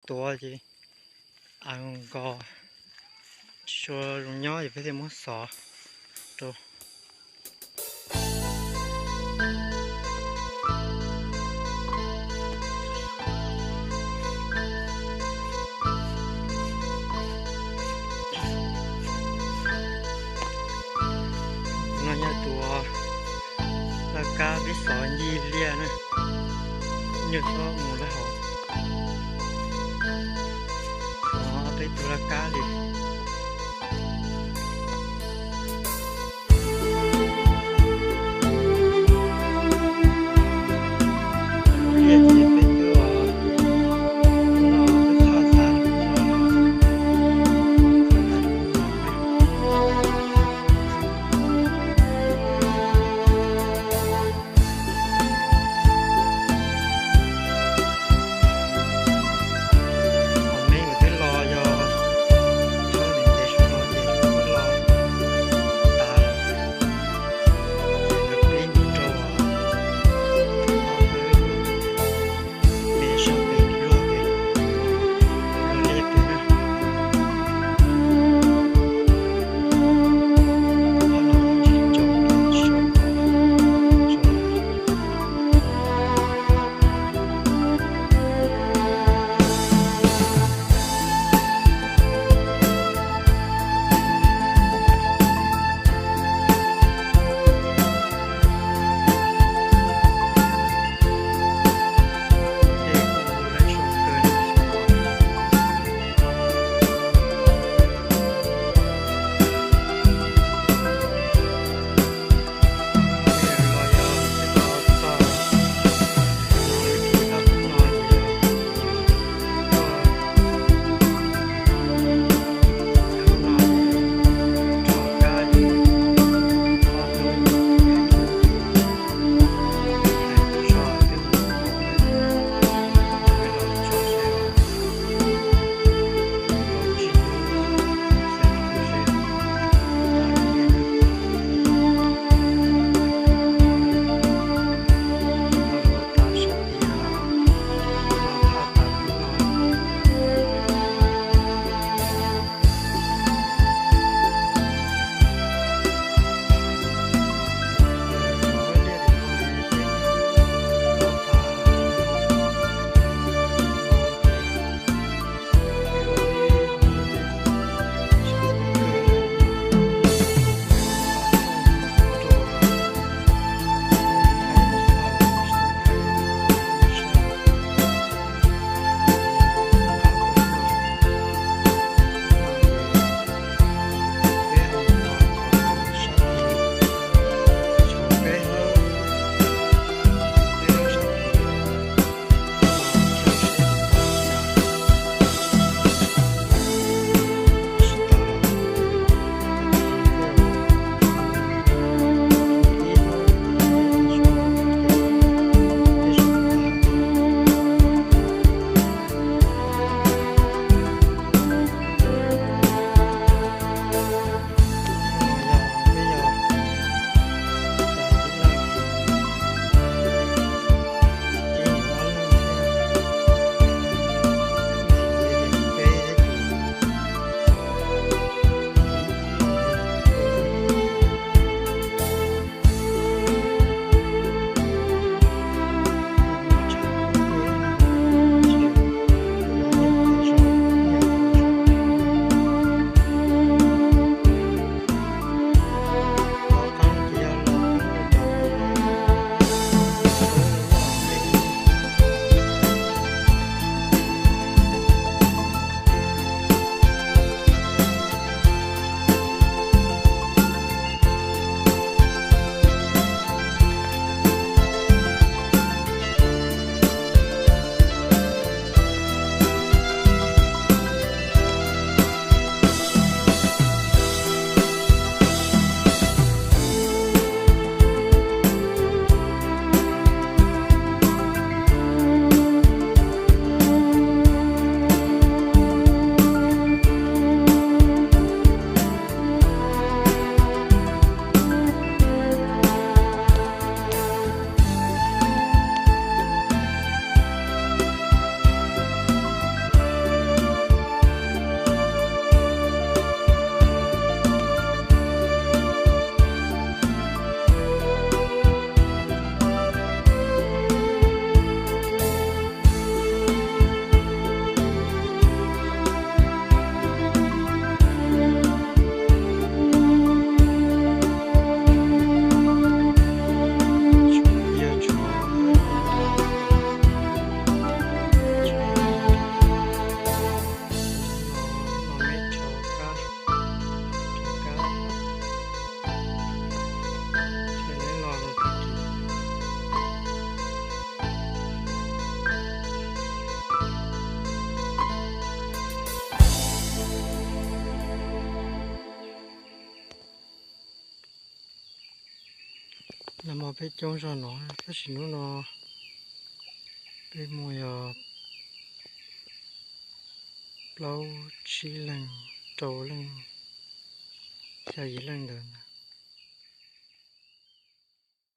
tuav ces av nkaus tsis tshua zoo nyob ces peb thiaj muab xov rau. No yog tus laj kab peb xov ncig liaj na, nyuag txhob mus lawm hauv, peb tus laj kab li. Qhov me nkawd twb los yog Nag hmo peb coob zog no, tab sis hnub no peb muaj yog plaub tsib leeg, rau leej, xya yim leej ntawd.